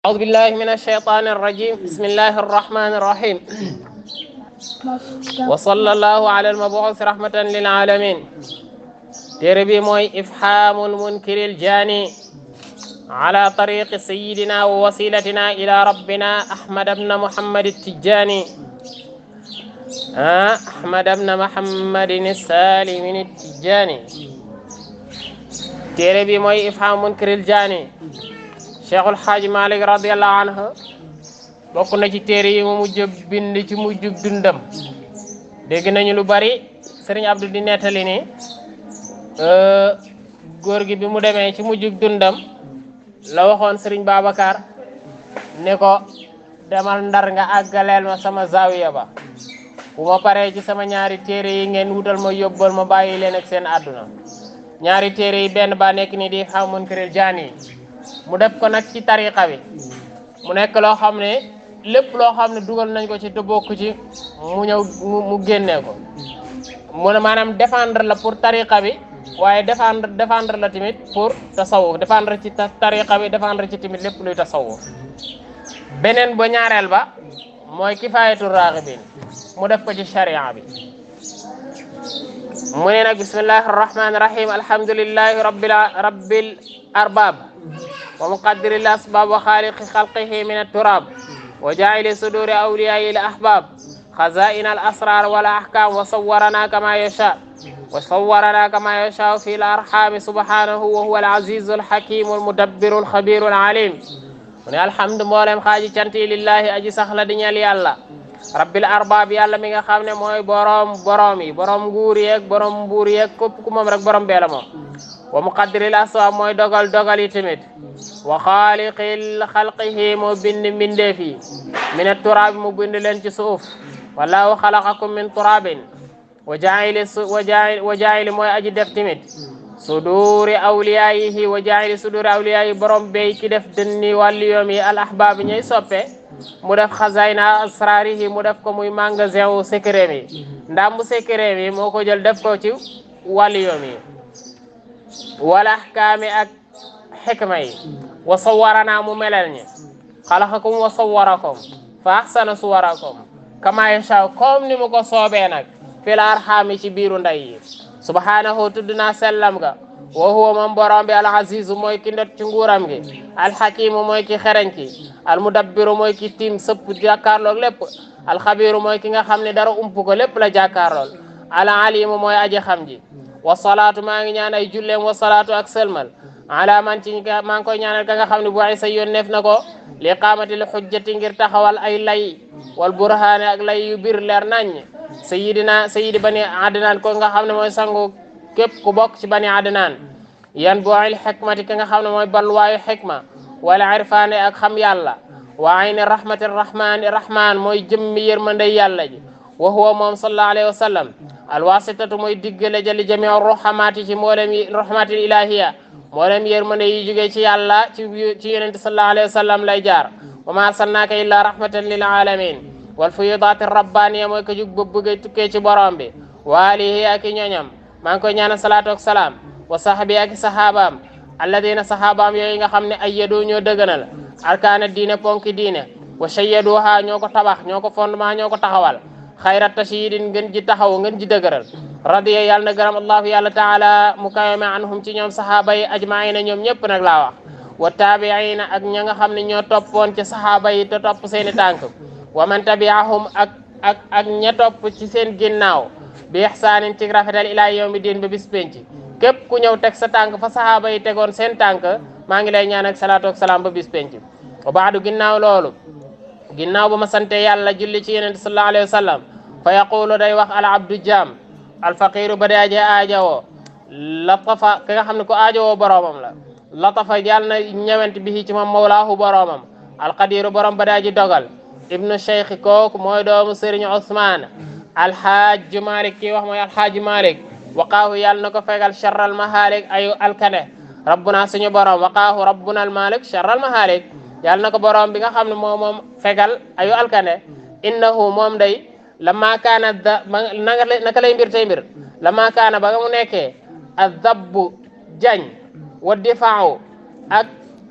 أعوذ بالله من الشيطان الرجيم بسم الله الرحمن الرحيم وصلى الله على المبعوث رحمة للعالمين تربي موي إفحام المنكر الجاني على طريق سيدنا ووسيلتنا إلى ربنا أحمد بن محمد التجاني أحمد بن محمد السالم التجاني تربي موي إفحام المنكر الجاني Cheikhul Xaaji Malik radiyallahu anhu bokk na ci téere yi mu mujj bind ci mujjug dundam dégg nañu lu bari Sëriñ Abdou di nettali ni góor gi bi mu demee ci mujjug dundam la waxoon Sëriñ Babacar ne ko demal Ndar nga àggaleel ma sama zawiya ba bu ma paree ci sama ñaari téere yi ngeen wutal ma yóbbal ma bàyyi leen ak seen àdduna ñaari téere yi benn ba nekk ni di Ifhaamul Munkiril Jaani mu def ko nag ci tariqa bi mu nekk loo xam ne lépp loo xam ne dugal nañ ko ci te bokk ci mu ñëw mu génnee ko mu ne maanaam défendre la pour tariqa bi waaye défendre la tamit pour tasawuf défendre ci tariqa bi défendre ci tamit lépp luy tasawuf beneen ba ñaareel ba mooy kifaayatu raaxibiin mu def ko ci sharia bi mu ne nag bismillahi arrahmani irrahim alhamdulillahi rabbil arbab wa muqaddiri l asbab wa xaaliqi xalqihi min atturab wa jaili suduri awliyai l ahbab xazain al asrar wal ahkam wa sawarana kama yasha fi l arhami subhanahu wa huwa al azizu al hakimu al mudabbiru al xabiru al alim mu ne alhamdu mboolem xaaji canti lillahi aji saxla di ñeel yàlla rabbil arbab yàlla mi nga xam ne mooy borom yi borom nguur yeeg borom mbuur yeeg képp ku moom rek borom beela moom wa muqaddiril aswaab mooy dogal yi tamit wa xaaliqil xalqihi moo bind mbindeef yi min turaabi mu bind leen ci suuf wallahu xalaqakum min turabin wa jaayili mooy aji def tamit suduri awliyaayihi wa jaayili suduri awliyaayi borom bey ki def dënni wàlliyoom yi al ahbaab ñooy soppe mu def xazayna asrarihi mu def ko muy magasin wu secret mi ndam secret mi moo ko jël def ko ci wàlliyoom yi wala ahkaami ak xikma yi wa sawarana mu melal ñi xalaqakum wa sawarakum fa ahsana suwarakum kama yasha comme ni mu ko soobee nag fil arhami ci biiru ndey yi subhanahu tudd naa sellam ga wa huwa moom borom bi al azizu mooy ki ndot ci nguuram gi al hakimu mooy ki xereñ ki al mudabbiru mooy ki tiim sëpp jàkkaarloog lépp al xabiru mooy ki nga xam ne dara ump ko lépp la jàkkaarlool al alimu mooy aji xam ji wa salaatu maa ngi ñaan ay julleem wa salaatu ak sëlmal ala man ci maa ngi koy ñaanal ka nga xam ne bu ay sa yónneef na ko li qaamatil xujjati ngir taxawal ay lay wal burhaane ak lay yu bir leer nañ sayidi bani adnaan ko nga xam ne mooy sangu képp ku bokk ci bani adnaan yan booil xikmati ka nga xam ne mooy balluwaayu xikma wala irfaane ak xam yàlla wa ayni rahmati rahman mooy jëmmi yërmande yàlla ji wa huwa moom sallallahu alayhi wa sallam alwasitatu mooy diggale jali jami rohamaati ci mboolem yi rohamatil ilahiya mboolem yërmande yi jógee ci yàlla ci yonente sallallahu alayhi wa sallam lay jaar wa ma arsalnaaka illa rahmatan lil alamin wal fuyudaati rabbaniya mooy ko jug bëggay tukkee ci borom bi wa alihi ak i ñoñam maa ngi koy ñaanal salaatu ak salaam wa sahbi ak i sahabaam alladina sahabaam yooyu nga xam ne ay yadu ñoo dëgganal arkaana diine ponki diine wa shayyaduha ñoo ko tabax ñoo ko fondement ñoo ko taxawal xayrat tashyidin ngeen ji taxaw ngeen ji dëgëral radiya yàlla na gërëm allahu yàlla taala mu kaweme anhum ci ñoom sahaaba yi ajmaina ñoom ñëpp nag laa wax wa taabiina ak ña nga xam ne ñoo toppoon ci sahaaba yi te topp seeni tànk wa man tabiahum ak ña topp ci seen ginnaaw bi ihsaanin ci rafetal ilaa yawmi diin ba bis penc képp ku ñëw teg sa tànk fa sahaaba yi tegoon seen tànk maa ngi lay ñaan ak salaatu ak salaam ba bis penc wa baadu ginnaaw loolu ginnaaw ba ma sante yàlla julli ci yonent sallallahu alayhi wa sallam fa yaqulu day wax al abdu jaam al faqiru ba daaje aajowoo latafa ka nga xam ne ko aajowoo boroomam la latafa yàlla na ñëwent bi ci moom mawlaahu boroomam al qadiru borom ba daaji dogal ibnu cheikh kooku mooy doomu sëriñ Ousmane alhaaj Malik kii wax mooy alhaaj Malik waqaahu yàlla na ko fegal charral mahalik ayu alkane rabbuna suñu borom waqaahu rabbuna al malik charral mahalik yàlla na ko borom bi nga xam ne moom fegal ayu alkane innahu moom day lama kaana naka lay mbir tey mbir lama kaana ba nga mu nekkee azabbu jañ wa difaaw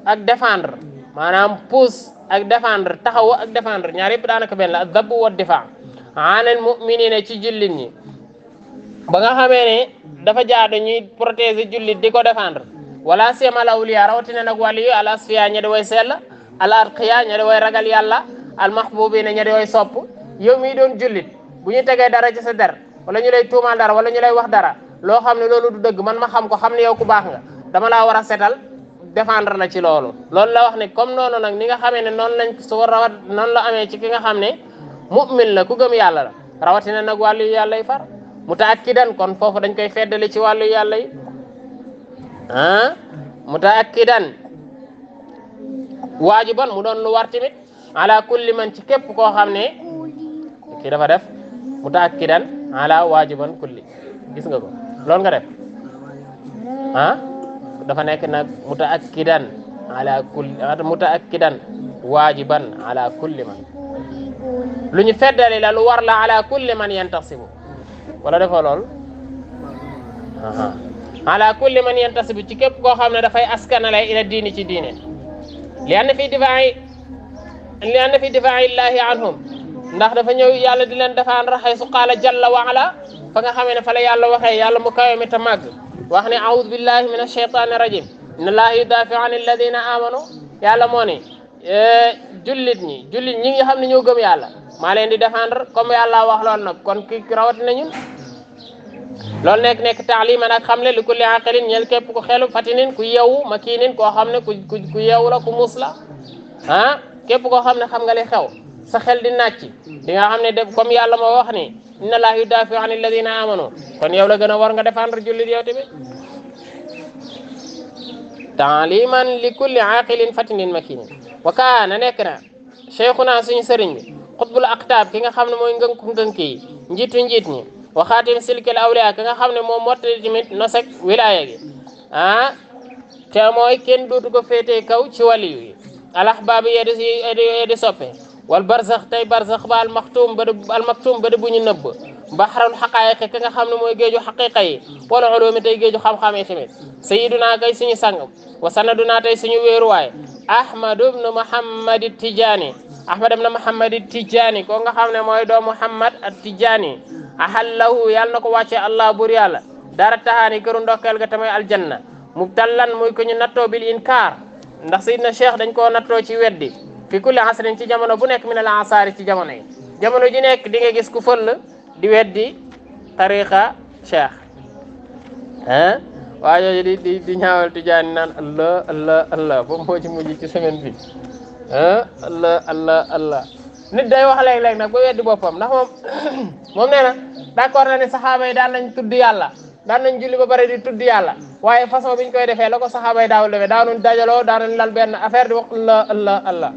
ak défendre maanaam puus ak défendre taxaw ak défendre ñaar yëpp daanaka benn la ad-dabb wa difaa anal mu'minina ci jullit ñi ba nga xamee ne dafa jaadu ñuy protéger jullit di ko défendre wala semal awliya rawatina nag wàllu yu al asfiya ña di way sell al atqiya ña di way ragal yàlla al mahbubina ña di way sopp yow mii doon jullit bu ñu tegee dara ci sa der wala ñu lay tuumaal dara wala ñu lay wax dara loo xam ne loolu du dëgg man ma xam ko xam ne yow ku baax nga dama laa war a setal défendre la ci loolu la wax ne comme noonu nag ni nga xamee ne noonu lañ su rawat noonu la amee ci ki nga xam ne mu'min la ku gëm yàlla la rawatina nag wàllu yu yàlla yi far mutaakkidan kon foofu dañ koy feddali ci wàllu yàlla yi mutaakkidan waajiban mu doon lu war tamit ala kulli man ci képp koo xam ne kii dafa def mutaakkidan ala waajiban kulli gis nga ko loolu nga def dafa nekk nag mutaakkidan ala kulli mutaakkidan waajiban ala kulli man lu ñu feddali la lu war la ala kulli man yantasibu wala defoo lool ala kulli man yantasibu ci képp koo xam ne dafay askanale ila diini ci diine li anna fi difaa'i llahi anhum ndax dafa ñëw yàlla di leen défendre haysu qaala jalla wa ala fa nga xamee ne fa la yàlla waxee yàlla mu kawe mi ta màgg wax ne a'udhu billahi min ash-shaytani rajim inna allaha yudafi'u an alladhina amanu yàlla moo ne jullit ñi nga xam ne ñoo gëm yàlla maa leen di défendre comme yàlla wax lool nag kon ki rawatina ñun loolu nekk taaliman ak xam le li kulli aqilin ñeel képp ku xelu fatinin ku yeewu makinin koo xam ne ku yeewu la ku muus la képp koo xam ne xam nga li xew sa xel di nàcc di nga xam ne def comme yàlla moo wax ni inna allaha yudafi'u an alladhina amanu kon yow la gën a war nga défendre jullit yow tamit taaliman li kulli aqilin fatinin makinin wa kaana nekk na cheikhuna suñu sëriñ bi xutbul aqtaab ki nga xam ne mooy ngënk yi njiit ñi wa xaatim silkil awliya ki nga xam ne moom mottali tamit nosek wilaya gi te mooy kenn dootu ko féetee kaw ci waliyu yi alahbaabi yedi soppe wal barzax tey barzax ba almaktum ba di bu ñu nëbb baxarul xaqaayiqi ki nga xam ne mooy géeju xaqiqa yi wala ulumi tey géeju xam-xam yi tamit sayiduna kay suñu sang wa sanaduna tey suñu wéeruwaay ahmad ibn muhammad tijani ko nga xam ne mooy doo muhammad at tijani ahallahu yàlla na ko wàcce allah bur yàlla dara taxaani këru ndokkeel ga tamay aljanna mubtallan muy ko ñu nattoo bil inkar ndax sayidna cheikh dañ koo nattoo ci weddi fi kulli asrin ci jamono bu nekk min al asaari ci jamono yi jamono ji nekk di nga gis ku fëll di weddi tariqa cheikh waa jooju di ñaawal tijaani naan allah boobu moo ci mujj ci semaine bi allah nit day wax léeg-léeg nag ba weddi boppam ndax moom nee na d'accord na ne saxaaba yi daan nañ tudd yàlla daan nañ julli ba bari di tudd yàlla waaye façon biñ koy defee la ko saxaaba yi daawul defee daanoon dajaloo daanoon lal benn affaire di wax allah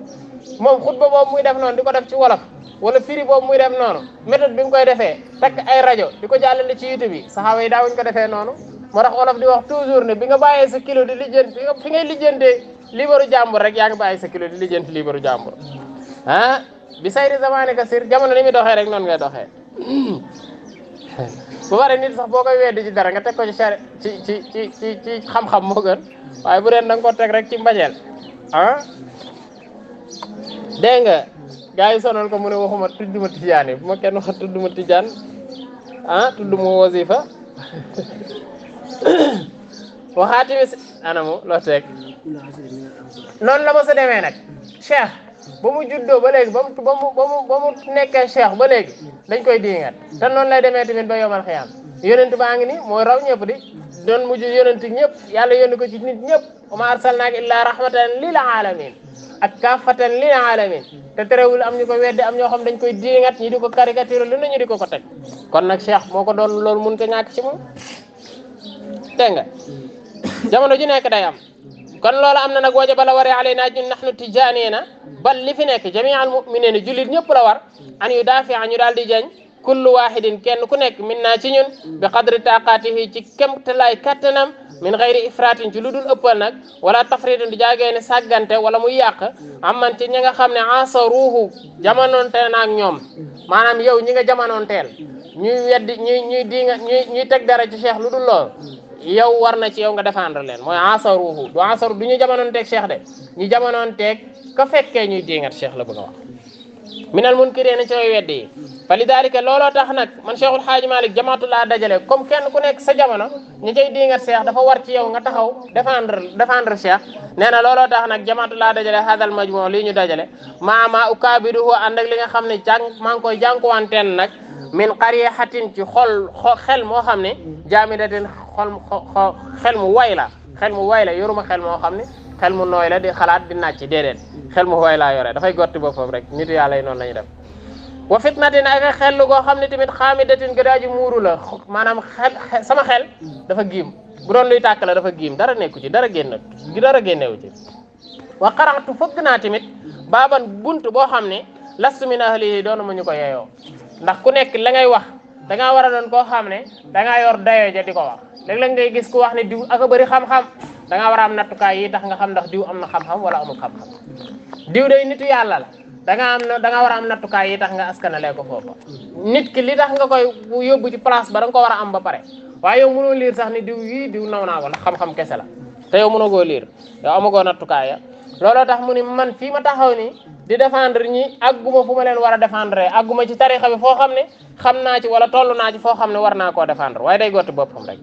moom xutba boobu muy def noonu di ko def ci wolof wala firi boobu muy def noonu méthode bi nga koy defee takk ay rajo di ko jàllale ci YouTube bi saxaaba yi daawuñ ko defee noonu moo tax wolof di wax toujours ne bi nga bàyyee sa kilo di lijjanti fi ngay lijjantee liibaru jàmbur rek yaa ngi bàyyi sa kilo di lijjanti liibaru jàmbur bi sayri zamane ka sir jamono ni muy doxee rek noonu ngay doxee bu bari nit sax boo koy weddi ci dara nga teg ko ci xam-xam moo gën waaye bu deen da nga ko teg rek ci mbañeel dégg nga gars yi sonal ko mu ne waxuma tudduma tijaan yi bu ma kenn wax tudduma tijaan tudduma wasifa waxaati mi anamu loo teg noonu la ma sa demee nag cheikh ba mu juddoo ba léegi ba mu nekkee cheikh ba léegi dañ koy diingat te noonu lay demee tamit ba yomal xiyaam yonent baa ngi ni mooy raw ñëpp di doon mujj yonent ñëpp yàlla yónni ko ci nit ñëpp wa ma arsalnaaka illaa rahmatan lil alamin ak kaafatan lil alamin te terewul am ñu ko weddi am ñoo xam dañ koy diingat ñi di ko caricature lu ne ñu di ko teg kon nag cheikh moo ko doon loolu mun ko ñàkk ci moom dégg nga jamono ji nekk day am kon loolu am na nag wajaba la waree alayna ñun nahnu tijaaniina bal li fi nekk jami'al mu'miniina jullit ñëpp la war an yu daafi ñu daal di jañ kullu wahidin kenn ku nekk min naa ci ñun bi qadri taqatihi ci kemtalaay kattanam min ghayri ifratin ci lu dul ëppal nag wala tafritin di jaagee ne sàggante wala muy yàq amman ci ñi nga xam ne asaruhu jamonoonte naag ñoom maanaam yow ñi nga jamonoonteel ñuy weddi ñuy teg dara ci cheikh lu dul lool yow war na ci yow nga défendre leen mooy asaruhu du asaru du ñu jamonoonteeg cheikh de ñu jamonoonteeg ka fekkee ñuy diingat cheikh la bëgg a wax minal munkiriina ci way weddi yi fa lidaalika looloo tax nag man Cheikhul Xaaji Malik jamaatu laa dajale comme kenn ku nekk sa jamono ñi cay diingat cheikh dafa war ci yow nga taxaw défendre cheikh nee na looloo tax nag jamaatu laa dajale hadal majmu lii ñu dajale maama ukaabiduhu ànd ak li nga xam ne maa ngi koy jànkuwanteen nag min qarihatin ci xel moo xam ne jaamidatin xel mu way la yoruma xel moo xam ne xel mu nooy la di xalaat di nàcc déedéet xel mu way laa yore dafay gotti boppam rek nitu yàlla yi noonu la ñu def wa fitnatin ak xel goo xam ne tamit xaamidatin gëdaaji muuru la maanaam sama xel dafa giim bu doon luy tàkk la dafa giim dara nekku ci dara génnewu ci wa qara'tu fëgg naa tamit baaban bunt boo xam ne lastu min ahlihi doonu mu ñu ko yeeyoo ndax ku nekk la ngay wax da ngaa war a doon koo xam ne da ngaa yor dayoo ja di ko wax léeg-léeg ngay gis ku wax ne diw ak a bëri xam-xam da ngaa war a am nattukaay yi tax nga xam ndax diw am na xam-xam wala amul xam-xam diw day nitu yàlla la da nga war a am nattukaay yi tax nga askanalee ko foofu nit ki li tax nga koy yóbbu ci place ba da nga ko war a am ba pare waaye yow mënoo liir sax ni diw naw naa ko ndax xam-xam kese la te yow mënoo koo liir yow amagoo nattukaay ya looloo tax mu ni man fii ma taxaw ni di défendre ñi àgguma fu ma leen war a défendre àgguma ci tarixa bi foo xam ne xam naa ci wala toll naa ci foo xam ne war naa koo défendre waaye day gotti boppam rek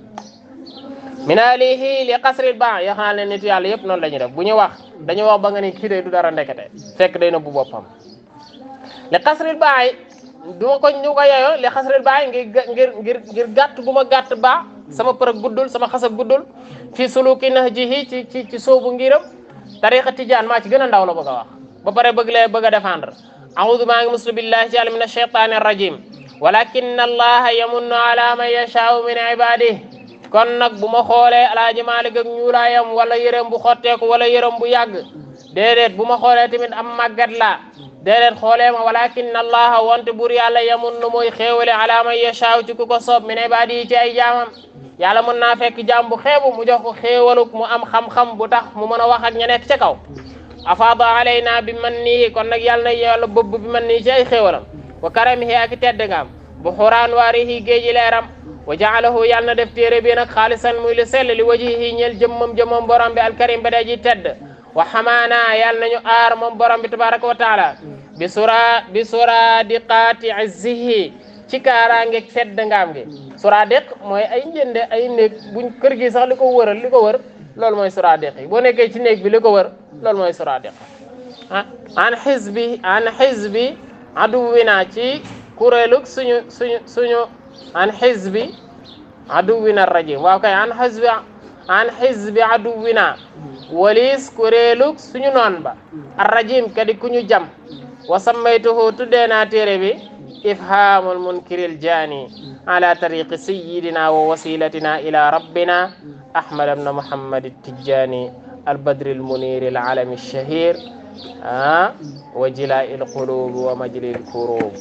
min alihi li qasril ba yoo xam ne nit yàlla yëpp noonu la ñuy def bu ñu wax dañu wax ba nga ni kii day du dara ndekete fekk day nëbbu boppam li qasril ba yi du ma ko ñu ko yeyoo li qasril ba yi ngir gàtt bu ma gàtt ba sama përëg guddul sama xasa guddul fii suluki nahjihi ci soobu ngiram tariqa tijaan maa ci gën a ndaw la bëgg a wax ba pare bëgg a défendre a'udhu maa ngi muslu billahi ci yàlla min ash-shaytani ar-rajim walakin allaha yamunnu ala man yasha'u min ibadihi kon nag bu ma xoolee alaaji Maalik ak ñuulaayam wala yërëm bu xotteeku wala yërëm bu yàgg déedéet bu ma xoolee tamit am màggat la déedéet xoolee ma walakin allaha wonte bur yàlla yamunnu mooy xéewale ala man yasha'u ci ku ko soob min ibadihi ci ay jaamam yàlla mën naa fekk jaam bu xeebu mu jox ko xéewaluk mu am xam-xam bu tax mu mën a wax ak ña nekk ca kaw afaada alayna bi mannihi kon nag yàlla na yàlla bëbb bi mannihi ci ay xéewalam wa karamihi ak tedd ngaam bu xuraan waarihi géeji leeram wa jaalahu yàlla na def téere bi nag xaalisan muy lu sell li wajihi ñeel jëmmam borom bi alkarim ba day ji tedd wa xamaana yàlla nañu aar moom borom bi tabaraka wa taala bi suradiqaati izzihi ci kaaraange sedd ngaam gi suradiq mooy ay njënde ay néeg buñ kër gi sax li ko wër loolu mooy suradiq yi boo nekkee ci néeg bi li ko wër loolu mooy suradiq an xizbi aduwina ci kuréelug suñu an xizbi aduwina rajim waaw kay an xizbi aduwina walis kuréelug suñu noon ba arrajim kadi ku ñu jam wa sammaytuhu tuddee naa téere bi ifhamul munkiril jani ala tariqi sayyidina wa wasilatina ila rabbina ahmad ibn muhammad at-tijani al-badri al-munir al-alami ash-shahir wa jila'il qulub wa majlil kurub